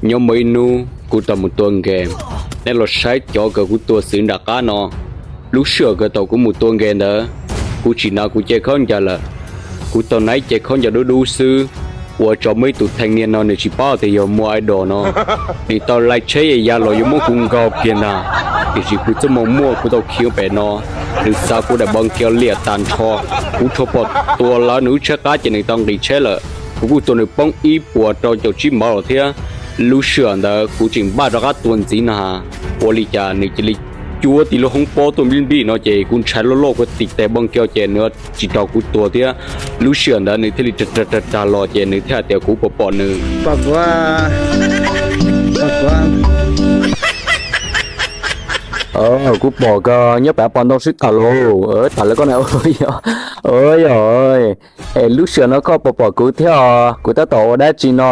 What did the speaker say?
Nyob muaj ib hnub kuv tau mus tua nkees, nej los saib cov uas kuv tua xwb nram qab no. Lub sij hawm uas thaum kuv mus tua nkees ntawd, kuv tsim na kuv cev khaub ncaws lawm, kuv tau na ib cev khaub ncaws dub dub xwb, ua rau muaj ib tus theej niaj no nws tsis paub tias yog muaj idol no, nws tau laij tsheb ya los yuav muab kuv nkaug kiag ntag. Tiam sis kuv txoj hmoo muaj kuv tau khi pem no, nws xa kuv daim npoo kiag liam tag nrho. Kuv rho pom tua lawv nws lub tsheb qab ces nws tau nqis tsheb lawm. Kuv kuj tua nws poob ib puas rau caum tsib mov lawm thiab. Lub sij hawm ntawd kuv tseem npaj rov qab tua ntxiv no ha, ua li cas nws cia li cuab tib lub hoob pob tuaj nplij nplij no ces kuv ntshai loj loj kuv tig tes npoo kiag ces nws tsis raug kuv tua thiab. Lub sij hawm ntawd nws thiaj li rag rag rag los ces nws thiaj hais tias kuv puas pom nws. Pom kuv, pom kuv. Kuv pom koj nyob pem pos ntoo sib tham los, tham lawv koj na. Yog, es lub sij hawm no koj puas pom kuv thiab? Kuv tab tom ua dab tsi no?